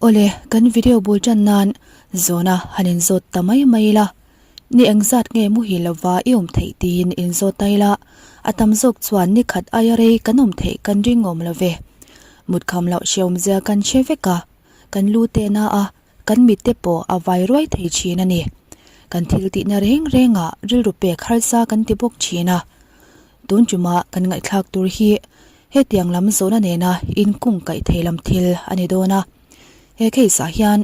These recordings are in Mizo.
Awle, kan video bul tan nan zawna han inzawt ta mai mai ila. Ni engzat nge muhil lova i awm theih tiin inzawt ta ila, a tam zawk chuan ni khat aia rei kan awm theih kan ring awm lo ve. Mutkham loh hreawmzia kan hre vek a, kan lu tehna a, kan mitte pawh a vai ruai thei thin a ni. Kan thil tihna reng rengah rilru pek harsa kan ti bawk thin a. Tun ṭuma kan ngaihthlak tur hi hetiang lam zawhna nena inkung kaih thei lam thil a ni dawn a. He case ah hian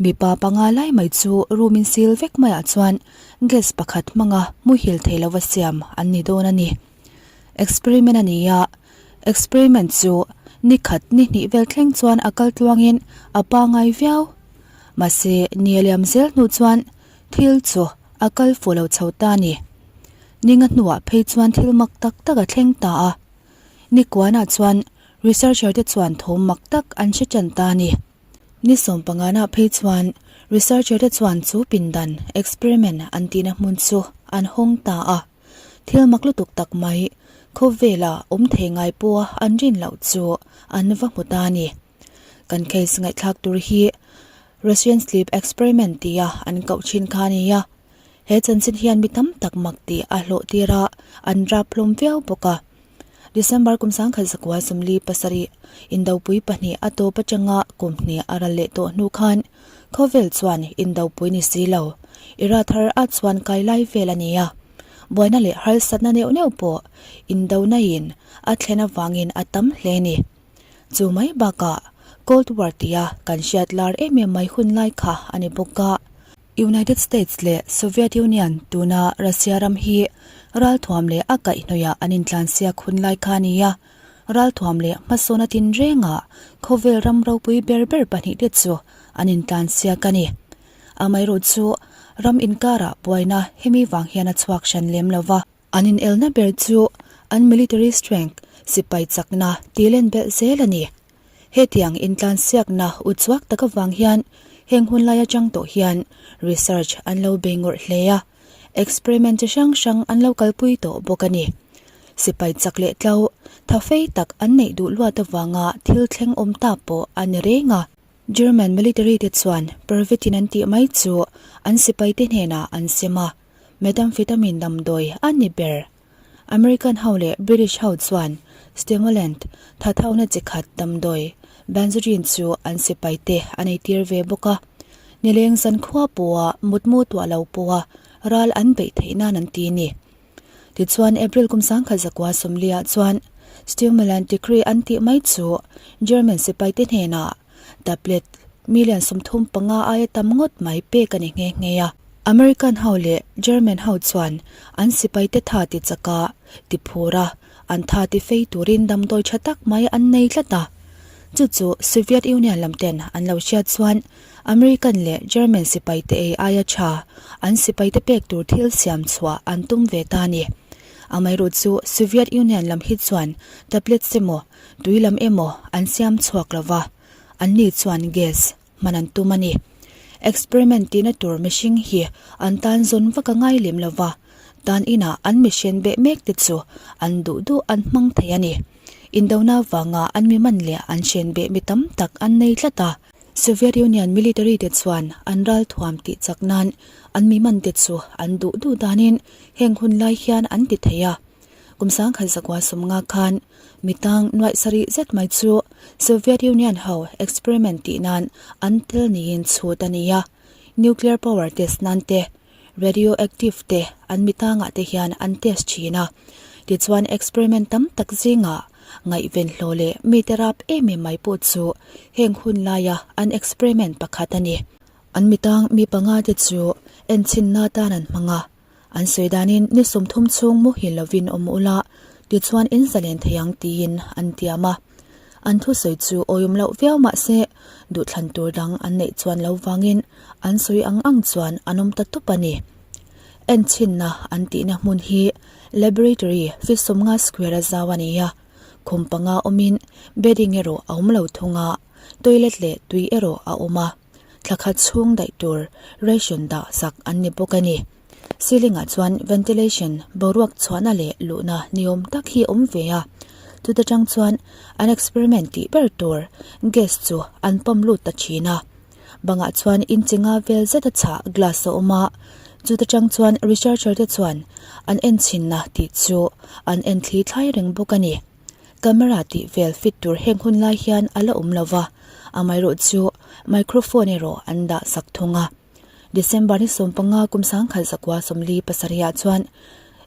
mipa panga lai mai chu room in sil vek maiah chuan gas pakhat hmanga muhil thei lova siam an ni dawn a ni. Experiment a ni a, experiment chu ni khat ni hnih vel thleng chuan a kal tluangin a pangai viau. Mahse ni a liam zel hnu chuan thil chu a kal fuh lo chho ta a ni. Ninga hnuah phei chuan thil mak tak tak a thleng ta a. Nikuanah chuan researcher te chuan thawm mak tak an hre tan ta a ni. Ni sawmpangana phei chuan researcher te chuan chu pindan experiment an tihna hmun chu an hawng ta a. Thil mak lutuk tak mai khawvela awm thei ngai pawha an rin loh chu an va hmu ta a ni. Kan case ngaihthlak tur hi Russian sleep experiment tia an koh thin kha a ni a. He chanchin hian mi tam tak mak tih a hlawh tir a, an rap hlawm viau bawk a. December kum 1947, Indopui pahnih a tawp atanga kum hnih a ral leh tawh hnu khan khawvel chuan Indopui ni si lo, Ira thar a chuan kai lai vel a ni a. Buaina leh harsatna neuh neuh pawh Indona in a thlen avangin a tam hle a ni. Chu mai bakah Cold War tia kan hriat lar em em mai hun lai kha a ni bawk a. United States leh Soviet Union tuna Russia ram hi ralthuam leh a kaihhnawihah an intlansiak hun lai kha a ni a, ralthuam leh hmasawna tinrengah khawvel ram ropui ber ber pahnihte chu an intlansiak a ni. Amaherawh chu ram inkarah buaina hemi vang hian a chhuak hran lem lo va. An inelna ber chu an military strength, sipai chakna, tih len belh zel a ni. Hetiang intlansiakna uchuak tak avang hian heng hun lai atang tawh hian research an lo bei ngawrh hle a, experiment chi hrang hrang an lo kalpui tawh bawk a ni. Sipai chak leh tlo, tha fei tak an neih duh luat avanga thil thleng awm ta pawh a ni reng a. German military te chuan Pervitin an tih mai chu an sipaite hnenah an sem a, Methamphetamine damdawi a ni ber. American ho leh British ho chuan stimulant, thathona chi khat damdawi, Benzedrine chu an sipai te an eitir ve bawk a. Nileng zan khua pawha mutmu tuah lo pawha ral an beih theih nan an ti a ni. Tichuan April kum 1940 ah chuan stimulant decree an tih mai chu German sipai te hnenah tablet million 35 aia tam ngawt mai pek a ni nghe nghe a. American ho leh German ho chuan an sipai te tha ti chak a, ti phur a, an tha ti fei turin damdawi tha tak mai an nei tlat a. Chu chu Soviet Union lam ten an lo hriat chuan American leh German sipai te ei aia tha an sipai te pek tur thil siam chhuah an tum ve ta a ni. Amaherawh chu Soviet Union lam hi chuan tablets emaw tui lam emaw an siam chhuak lo va, anni chuan gas hman an tum a ni. Experiment tihna tur mihring hi an tan zawn vak a ngai lem lo va, tan inah an mihrian beh mek te chu an duh duh an hmang thei a ni. Indona vanga an mi man leh an hrian beh mi tam tak an nei tlat a. Soviet Union military te chuan an ral thuam tih chak nan an mi man te chu an duh duh danin heng hun lai hian an ti thei a. Kum 1950 khan mi tang nuaih sarih zet mai chu Soviet Union ho experiment tih nan an tel niin chhut a ni a, nuclear power test nan te, radioactive te an mi tangah te hian an test thin a. Tichuan experiment tam tak zingah ngaihven hlawh leh mite rap em em mai pawh chu heng hun laia an experiment pakhat a ni. An mi tang mi panga te chu enchhinna tan an hmang a. An sawi danin ni 30 chhung muhil lovin awm ula, tichuan in zalen thei ang tiin an tiam a. An thusawi chu awiawm loh viau mah se, duhthlan tur dang an neih chuan lo vangin an sawi ang ang chuan an awm ta tup a ni. Enchhinna an tihna hmun hi Laboratory feet 50 square a zau a ni a, khum panga awmin bedding erawh a awm lo thung a, toilet leh tui erawh a awm a. Thla khat chhung daih tur ration dah sak an ni bawk a ni. Ceiling ah chuan ventilation boruak chhuahna leh luhna ni awm tak hi a awm ve a. Chuta tang chuan an experiment tih ber tur gas chu an pump lut ta thin a. Bangah chuan inchi nga vel zet a chhah glass a awm a, chuta tang chuan researcher te chuan an en chhinna tih chu an en thli thlai reng bawk a ni. Camera tih vel fit tur heng hun lai hian a la awm lo va, amaherawh chu microphone erawh an dah sak thung a. December ni 15 kum 1947 ah chuan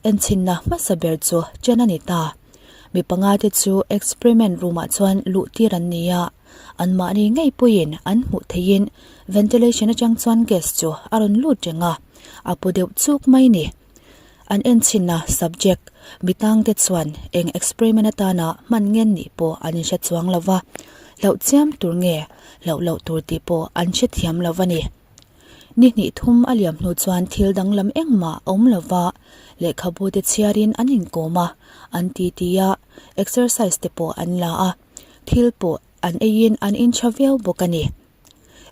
enchhinna hmasa ber chu chen a ni ta. Mi panga te chu experiment room ah chuan luh tir an ni a, anmahni ngei pawhin an hmuh theihin ventilation atang chuan gas chu a rawn lut reng a, a pu deuh chuk mai ni. An enchhinna subject mi tangte chuan eng experiment atana hman ngen nih pawh an inhre chuang lo va, hlauh chiam tur nge hlauh loh tur tih pawh an hrethiam lo va ni. Ni hnih thum a liam hnu chuan thil danglam engmah a awm lo va, lehkhabu te chhiarin an inkawm a, an titi a, exercise te pawh an la a, thil pawh an eiin an inchha viau bawk a ni.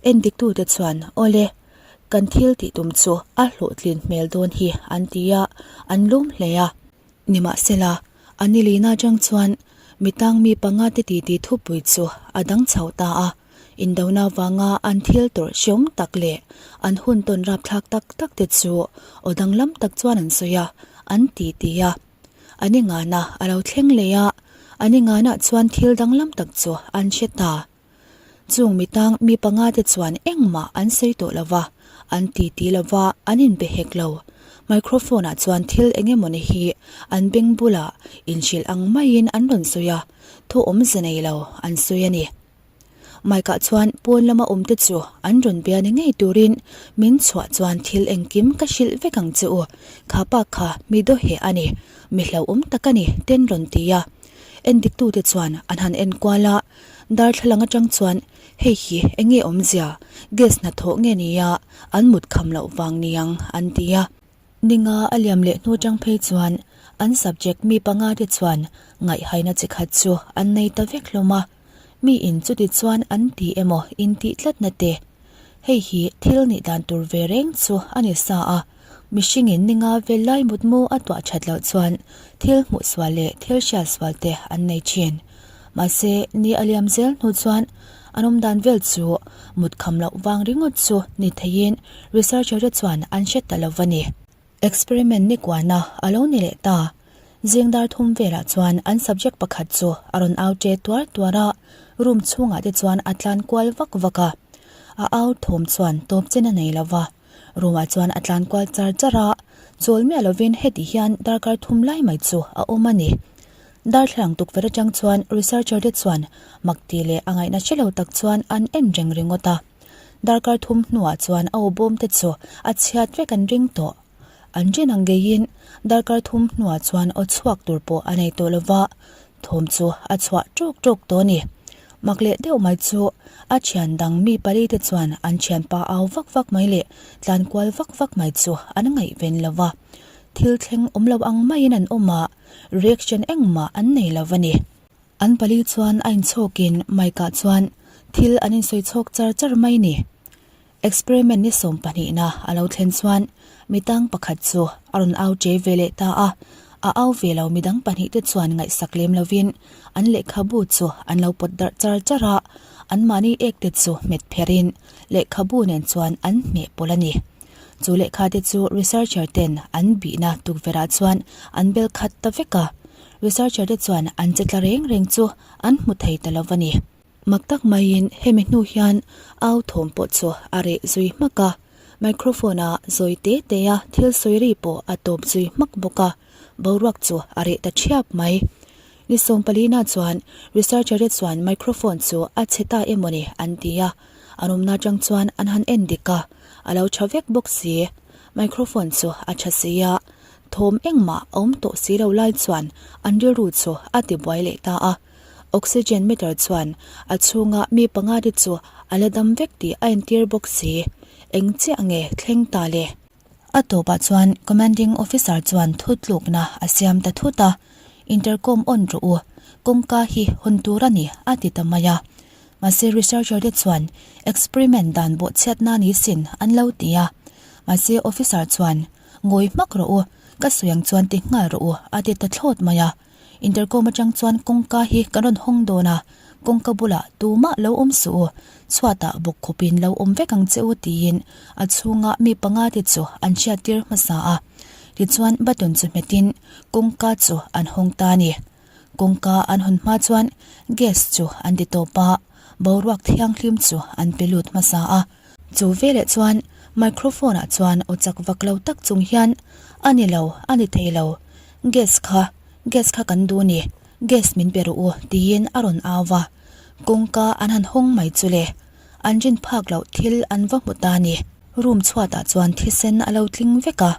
Endiktute chuan, Awle, kan thil tih tum chu a hlawhtlin hmel dawn hi, an ti a, an lum hle a. Nimahsela, a ni lina atang chuan mi tang mi panga te titi thupui chu a dang chho ta a, indona vanga an thil tawrh hreawm tak leh an hun tawn rapthlak tak tak te chu aw danglam tak chuan an sawi a, an titi a. A ni ngana a lo thleng leh a, a ni nganah chuan thil danglam tak chu an hre ta. Chung mi tang mi panga te chuan engmah an sawi tawh lo va, an titi lo va, an inbe hek lo. Microphone ah chuan thil eng emawni hi an beng bulah inhrilh ang maiin an rawn sawi a, thu awmze nei lo an sawi a ni. Mic ah chuan pawn lama awm te chu an rawn bia ni ngei turin min chhuah chuan thil engkim ka hrilh vek ang che u, kha pa kha mi dawheh a ni, mi hlauhawm tak a ni ten rawn ti a. Endiktute chuan an han enkual a. Darthlalang atang chuan hei hi eng nge awmzia, gas hnathawh nge nia an mut kham loh vang niang an ti a. Ninga a liam leh hnu atang phei chuan an subject mi panga te chuan ngaihhaina chi khat chu an nei ta vek hlawm a, mi in chuti chuan an ti emaw in tih tlatna te. Hei hi thil nih dan tur ve reng chu a ni sa a. Mihringin ni nga vel lai mutmu a tuah that loh chuan thil hmuh sual leh thil hriat sual te an nei thin. Mahse, ni a liam zel hnu chuan an awm dan vel chu mut kham loh vang ringawt chu ni theiin researcher te chuan an hre ta lo va ni. Experiment ni kuana a lo ni leh ta. Zing dar thum velah chuan an subject pakhat chu a rawn au che tuar tuar a, room chhungah te chuan a tlan kual vak vak a. A au thawm chuan tawp chen a nei lo va. Room ah chuan a tlan kual char char a, chawl miah lovin heti hian darkar thum lai mai chu a awm a ni. Darthlalang tukverh atang chuan researcher te chuan mak tih leh a ngaihna hre lo tak chuan an en reng ringawt a. Darkar thum hnuah chuan a aw bawm te chu a chhiat vek an ring tawh. An rin ang ngeiin darkar thum hnuah chuan aw chhuak tur pawh a nei tawh lova, Thawm chu a chhuah ṭawk ṭawk tawh a ni. Mak leh deuh mai chu a thian dang mi pali te chuan an thianpa au vak vak mai leh tlan kual vak vak mai chu an ngaihven lo va. Thil thleng awm lo ang maiin an awm a, reaction engmah an nei lo va ni. An pali chuan a inchhawkin mic ah chuan thil an insawi chhawk char char mai ni. Experiment ni sawmpahnihna a lo thlen chuan mi tang pakhat chu a rawn au che ve leh ta a, a au ve lo midang pahnihte chuan ngaihsak lem lovin an lehkhabu chu an lo pawt darh char char a, anmahni ekte chu hmet pherin lehkhabu nen chuan an hmeh pawlh a ni. Chu lehkhate chu researcher ten an bihna tukverhah chuan an bel khat ta vek a, researcher te chuan an che tla reng reng chu an hmu thei ta lo va ni. Mak tak maiin hemi hnu hian au thawm pawh chu a reh zui hmak a, microphone a zawi te te a thil sawi ri pawh a tawp zui hmak bawk a, boruak chu a reh ta thiap mai. Ni sawmpalina chuan researcher te chuan microphone chu a chhe ta emawni an ti a, an awmna atang chuan an han en dik a, a lo tha vek bawk si. Microphone chu a tha si a, thawm engmah a awm tawh si lo lai chuan an rilru chu a tibuai leh ta a. Oxygen meter chuan a chhunga mi panga te chu a la dam vek tih a entir bawk si. Eng chiah nge thleng ta le? A tawpah chuan Commanding Officer chuan thutlukna a siam ta thut a, Intercom on rawh u, kawngka hi hawn tur a ni a ti ta mai a. Mahse researcher te chuan experiment dan bawhchhiatna ni sin an lo ti a. Mahse officer chuan, Ngawi hmak rawh u, ka sawi ang chuan ti nghal rawh u a ti ta thlawt mai a. Intercom atang chuan kawngka hi kan rawn hawng dawn a, kawngka bulah tumah lo awm suh u, chhuatah bawk khawpin lo awm vek ang che u tiin a chhunga mi panga te chu an hriattir hmasa a. Tichuan button chu hmetin kawngka chu an hawng ta a ni. Kawngka an hawn hma chuan gas chu an ti tawp a, boruak thianghlim chu an pe lut hmasa a. Chu veleh chuan microphone ah chuan aw chak vak lo tak chung hian, A ni lo, a ni thei lo. Gas kha, gas kha kan duh ni, gas min pe rawh u tiin a rawn au va. Kawngka an han hawng mai chu le, an rin phak loh thil an va hmu ta ni. Room chhuatah chuan thisen a lo tling vek a.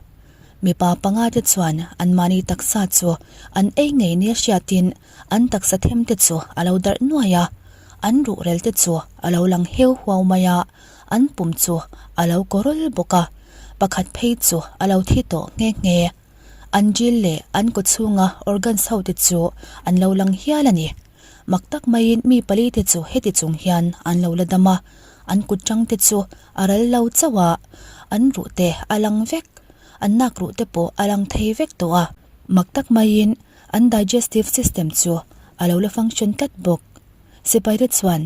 Mipa panga te chuan anmahni taksa chu an ei ngei nia hriatin an taksa them te chu a lo darh nuai a, an ruhrel te chu a lo lang heu huau mai a, an pum chu a lo kawrawl bawk a, pakhat phei chu a lo thi tawh nghe nghe. An jil leh an kawchhunga organs ho te chu an lo lang hial a ni. Mak tak maiin mi pali te chu heti chung hian an lo la dam a, an kut tang te chu a ral lo chauh a, an ruh te a lang vek, an nak ruh te pawh a lang thei vek tawh a. Mak tak maiin an digestive system chu a lo la function tlat bawk. Sipai te chuan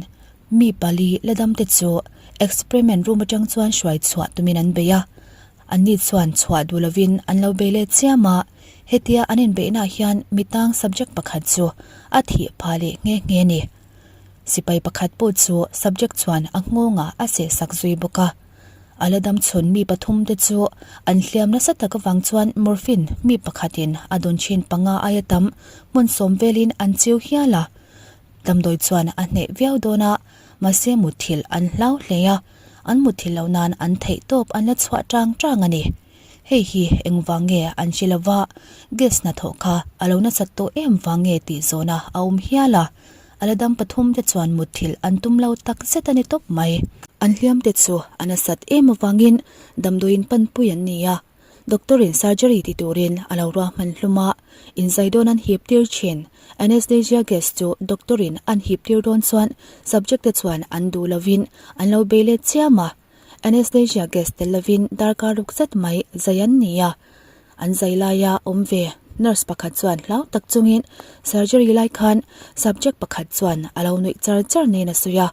mi pali la dam te chu experiment room atang chuan hruai chhuah tumin an bei a, anni chuan chhuah duh lovin an lo bei let chiam a, hetia an inbeihnaah hian mi tang subject pakhat chu a thih phah leh nghe nghe a ni. Sipai pakhat pawh chu subject chuan a nghawngah a sehsak zui bawk a. A la dam chhun mi pathum te chu an hliam nasa tak avang chuan morphine mi pakhatin a dawn thin panga aia tam hmun sawm velin an chiu hial a. Damdawi chuan a hneh viau dawn a, mahse mutthilh an hlau hle a, an mutthilh loh nan an theih tawp an la chhuah tang tang a ni. Hei hi engvang nge an hre lova, gas hnathawh kha a lo nasat tawh em vang nge tih zawhna a awm hial a. A la dam pathum te chuan mutthilh an tum lo tak zet a ni tawp mai. An hliam te chu a nasat em avangin damdawiin panpui an ni a, doctor in surgery ti turin a lo ruahman hlum a, inzai dawn an hip tir thin. Anesthesia gas chu doctor in an hip tir dawn chuan subject te chuan an duh lovin an lo bei let chiam a. Anesthesia gas tel lovin darkar ruk zet mai zai an ni a, an zai laia awm ve nurse pakhat chuan hlau tak chungin surgery lai khan subject pakhat chuan a lo nuih char char nen a sawi a.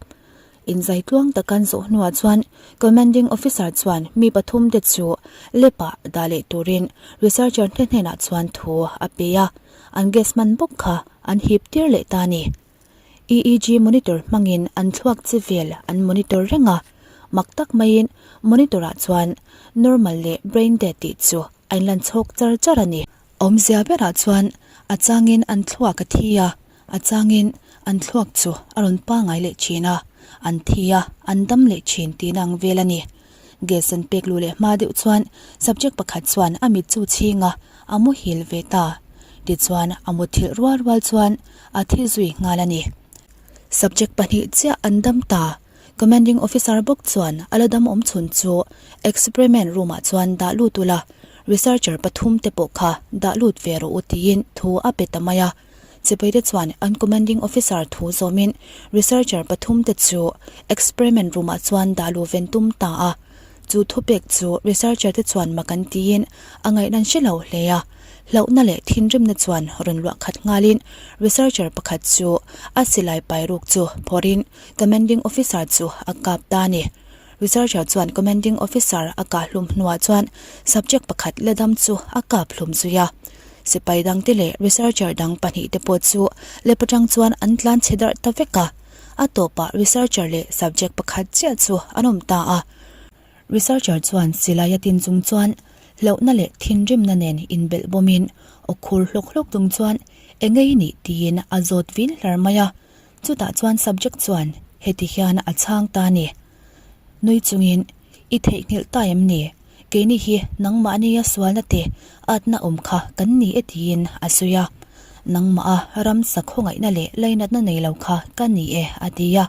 Inzai tluang tak an zawh hnuah chuan commanding officer chuan mi pathum te chu lab ah dah leh turin researcher hne hnenah chuan thu a pe a, an gas hman bawk kha an hip tir leh ta a ni. EEG monitor hmangin an thluak chi vel an monitor reng a, mak tak maiin monitor ah chuan normal leh brain dead tih chu a inlan chhawk char char a ni. Awmzia berah chuan a changin an thluak a thi a, a changin an thluak chu a rawn pangai leh thin a, an thi a, an dam leh thin tihna ang vel a ni. Gas an pek luh leh hma deuh chuan subject pakhat chuan a mit chu chhing a, a muhil ve ta. Tichuan a muthilh rual rual chuan a thi zui nghal a ni. Subject pahnih chiah an dam ta. Commanding officer bawk chuan a la dam awm chhun chu experiment room ah chuan dah lut ula, researcher pathum te pawh kha dah lut ve rawh u tiin thu a pe ta mai a. Sipaite chuan an commanding officer thu zawmin researcher pathum te chu experiment room ah chuan dah luh ven tum ta a. Chu thupek chu researcher te chuan mak an tiin a ngaihdan hre lo hle a. Hlauhna leh thinrimna chuan rawn luah khat nghalin researcher pakhat chu a silai pai ruk chu phawrhin commanding officer chu a kap ta a ni. Researcher chuan commanding officer a kah hlum hnuah chuan subject pakhat la dam chu a kap hlum zui a. Sipai dangte leh researcher dang pahnihte pawh chu lep atang chuan an tlan chhe darh ta vek a. A tawpah researcher leh subject pakhat chiah chu an awm ta a. Researcher chuan silai a tin chung chuan hlauhna leh thinrimna nen inbelh bawmin aw khur hlawk hlawk chung chuan engei nih tiin a zawt vin hlar mai a. Chutah chuan subject chuan heti hian a chhang ta a ni. Nui chungin, I theihnghilh ta em ni? Keini hi nangmahnia sualna te atna awm kha kan ni e tiin a sawi a. Nangmah a ramsa khawngaihna leh lainatna nei lo kha ka ni e a ti a.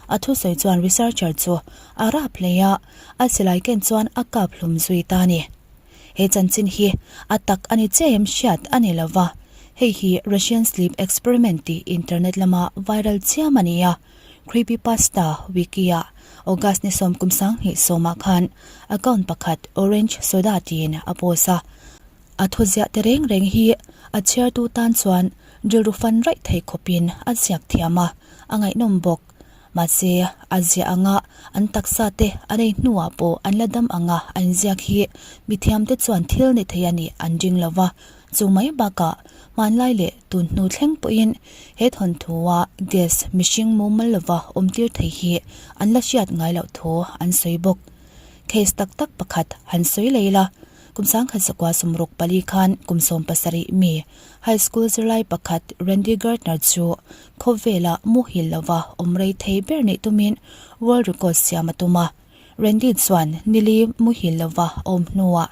A thusawi chuan researcher chu a rap hle a, a silai ken chuan a kap hlum zui ta a ni. He chanchin hi a tak a ni che em hriat a ni lo va, hei hi Russian sleep experiment tih internet lama viral chiam a ni a. Creepypasta wiki-ah August ni sawm kum 20 sawmah khan account pakhat Orange Soda tiin a post a. A thuziah te reng reng hi a chhiartu tan chuan. Rilru fan raih thei khawpin a ziak thiam a, a ngaihnawm bawk. Mahse, a ziah anga an taksa te an ei hnuah pawh an la dam anga an ziak hi mithiamte chuan thil ni thei a nih an ring lo va. Chu mai bakah hmanlai leh tun hnu thleng pawhin he thawnthua gas mihring mumal lova awmtir thei hi an la hriat ngai loh thu an sawi bawk. Case tak tak pakhat han sawi leh ila, kum sangkhat zakua sawmruk pali khan kum 70 mi high school zirlai pakhat Randy Gardner chu khawvela muhil lova awm rei thei ber neih tumin world record siam a tum a. Randy chuan nili muhil lova a awm hnuah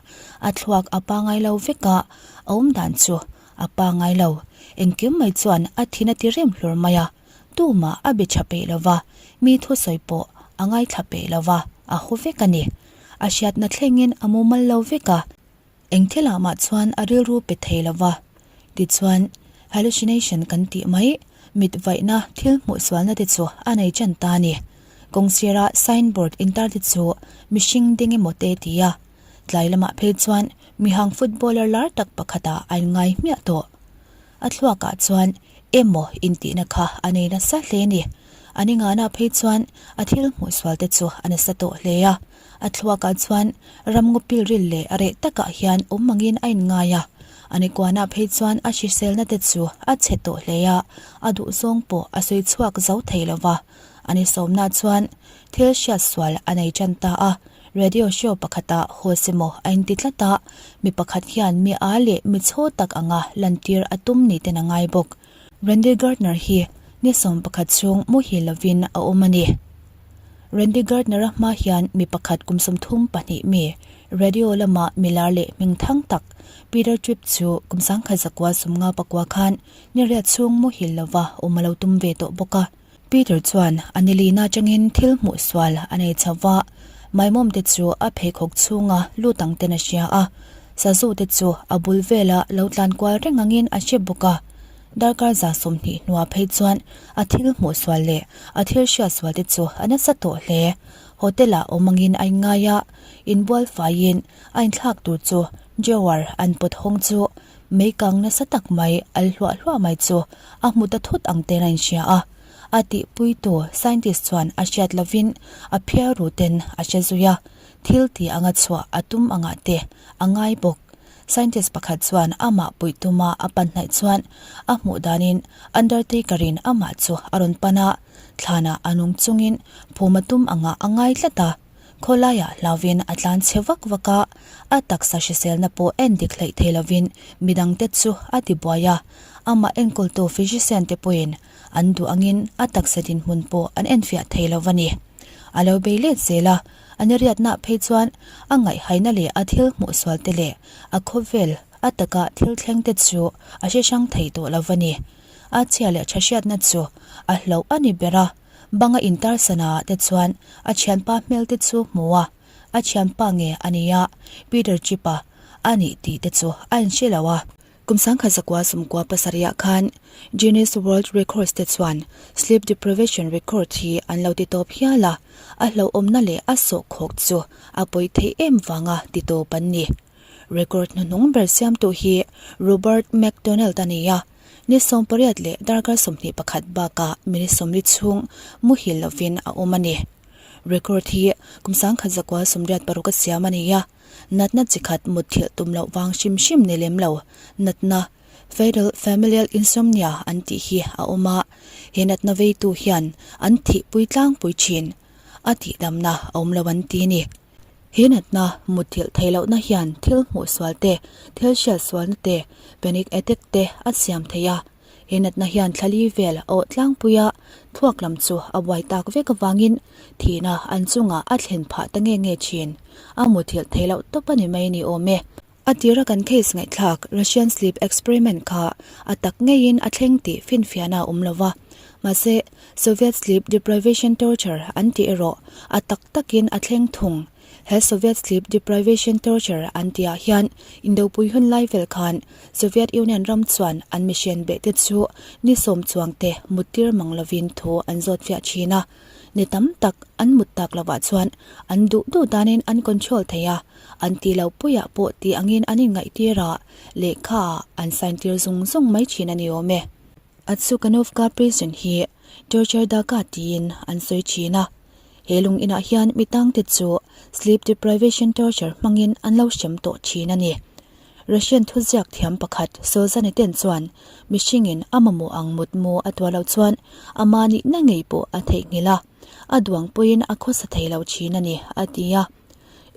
a thluak a pangai lo vek a, a awm dan chu a pangai lo. Engkim mai chuan a thin a ti rem hlur mai a, tumah a be tha peih lova, mi thusawi pawh a ngaithla peih lova, a haw vek a ni. A hriatna thlengin a mumal lo vek a. Eng thilah mah chuan a rilru pe thei lo va. Tichuan, hallucination kan tih mai, mit vaihna thil hmuh sualna te chu a nei ṭan ta a ni. Kawngsira signboard intar te chu mihring ding emaw te ti a. Tlai lamah phei chuan mihang footballer lar tak pakhatah a inngai hmiah tawh. A thluakah chuan emaw intihna kha a nei nasa hle a ni. An inngahna phei chuan a thil hmuh sual te chu a nasa tawh hle a. A thluakah chuan ramngaw pilril leh reh takah hian awm angin a inngai a. A nikuanah phei chuan a hriselna te chu a chhe tawh hle a, a duhzawng pawh a sawi chhuak zo thei lo va. A ni sawmna chuan thil hriat sual a nei tan ta a, radio show pakhatah host emaw a inti tlat a, mi pakhat hian mi a leh mi chhaw tak anga lantir a tum ni ten a ngai bawk. Randy Gardner hi ni 11 chhung muhil lovin a awm a ni. Randy Gardner-a hma hian mi pakhat kum 32 mi, radio lama milar leh hmingthang tak Peter Tripp chu kum 1959 khan ni riat chhung muhil lova awm a lo tum ve tawh bawk a. Peter chuan a nilina atangin thil hmuh sual a nei chho va, maimawm te chu a pheikhawk chhunga lut ang ten a hria a, sazu te chu a bul vela lo tlan kual reng angin a hre bawk a. Darkar 20 hnuah phei chuan a thil hmuh sual leh a thil hriat sual te chu a nasa tawh hle. Hotel ah awm angin a inngai a, inbual faiin a inthlak tur chu drawer an pawt hawng chu mei kang nasa tak mai al hluah hluah mai chu a hmu ta thut ang ten a inhria a. A tihpuitu scientist chuan a hriat lovin a phiar ru ten a hre zui a, thil tih anga chhuah a tum angah te a ngai bawk. Scientist pakhat chuan amah puih tuma a pan hnaih chuan a hmuh danin Undertaker-in amah chu a rawn pan a, thlanah a nung chungin phum a tum angah a ngai tlat a. Khawlaiah hlauvin a tlan chhe vak vak a, a taksa hriselna pawh en dik hleih thei lovin midangte chu a ti buai a. Amah enkawltu physician te pawhin an duh angin a taksa dinhmun pawh an enfiah thei lo va ni. A lo bei let zel a, a niriatnaah phei chuan a ngaihhaina leh a thil hmuh sual te leh a khawvel a taka thil thleng te chu a hre hrang thei tawh lo va ni. A chhia leh tha hriatna chu a hloh a ni ber a. Banga intar sana ah te chuan a thianpa hmel te chu hmu a, a thianpa nge a nia Peter Chip-a a nih tih te chu a inhre lo a. Kum 1997 ah khan Guinness World Records te chuan sleep deprivation record hi an lo ti tawp hial a, a hlauhawmna leh a sawhkhawk chu a pawi theih em vanga ti tawp an ni. Record hnuhnung ber siamtu hi Robert McDonald a ni a. Ni 18 leh darkar 21 bakah minute 40 chhung muhil lovin a awm a ni. Record hi kum 1986 a siam a ni a, natna chi khat mutthilh tum loh vang hrim hrim ni lem lo natna Fatal Familial Insomnia an tih hi a awm a, he natna veitu hian an thihpui tlangpui thin a tihdamna a awm lo an ti a ni. He natna mutthilh theih lohna hian thil hmuh sual te, thil hriat sualna te, panic attack te a siam thei a. He natna hian thlali vel a awh tlangpui a, thluak lam chu a buai tak vek avangin thihna an chungah a thlen phah ta nge nge thin. A mutthilh theih loh tawp a ni mai ni awm e. A tira kan case ngaihthlak Russian sleep experiment kha a tak ngeiin a thleng tih finfiahna a awm lo va. Mahse, Soviet sleep deprivation torture an tih erawh a tak takin a thleng thung. He Soviet sleep deprivation torture an tihah hian Indopui hun lai vel khan Soviet Union ram chuan an mihrian beh te chu ni sawm chuang te muttir mang lovin thu an zawt fiah thin a. Ni tam tak an mut tak lovah chuan an duh duh danin an control thei a, an tih loh puiah pawh tih angin an inngaihtir a, lehkha ah an sign tir zung zung mai thin a ni awm e. Atsukanovka Prison hi Torture Daka tiin an sawi thin a. He lung inah hian mi tangte chu sleep deprivation torture hmangin an lo hrem tawh thin a ni. Russian thuziak thiam pakhat Solzhenitsyn chuan mihringin a mamawh ang mutmu a tuah loh chuan ama nihna ngei pawh a theihnghilh a, a duang pawhin a khawsa thei lo thin a ni, a ti a.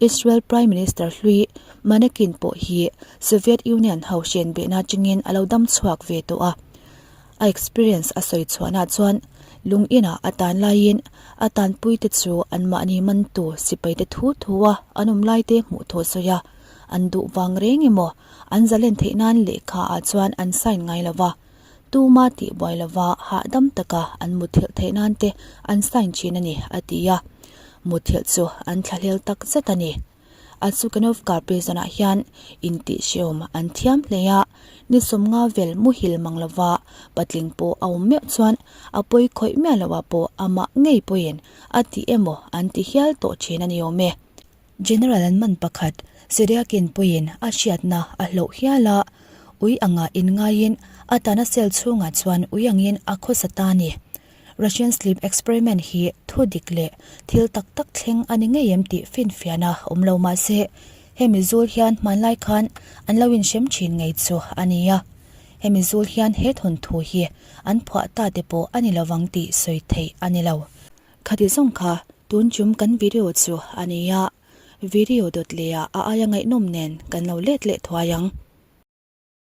Israel Prime Minister hlui Manekin pawh hi Soviet Union ho hren behna atangin a lo dam chhuak ve tawh a. A experience a sawi chhuahna chuan lung inah a tan laiin a tanpuite chu anmahni mantu sipaite thu thu a an awm laite hmuh thu a sawi a. An duh vang reng emaw an zalen theih nan lehkha ah chuan an sign ngai lo va, tuma tih buai lova hahdam taka an muthilh theih nan te an sign thin a ni, a ti a. Muthilh chu an thlahlel tak zet a ni. Atsukanovka prison ah hian intihhreawm an thiam hle a, ni sawmnga vel muhil mang lova patling pawh a awm meuh chuan a pawi khawih miah loh ah pawh amah ngei pawhin a ti emaw an ti hial tawh thin a ni awm e. General an man pakhat Syriakin puiin a hriatna a hloh hial a, ui anga inngaiin a tana cell chhungah chuan ui angin a khawsa ta a ni. Russian sleep experiment hi thu dik leh thil tak tak thleng a ni ngei em tih finfiahna awm lo mah se, hemi zul hian hmanlai khan an lo inhrem thin ngei chu a ni a. Hemi zul hian he thawnthu hi an phuah ta te pawh a ni lovang tih sawi theih a ni lo. Khati zawng kha tun chum kan video chu a ni a, video dawt leh ah a aia ngaihnawm nen kan lo let leh thuai ang.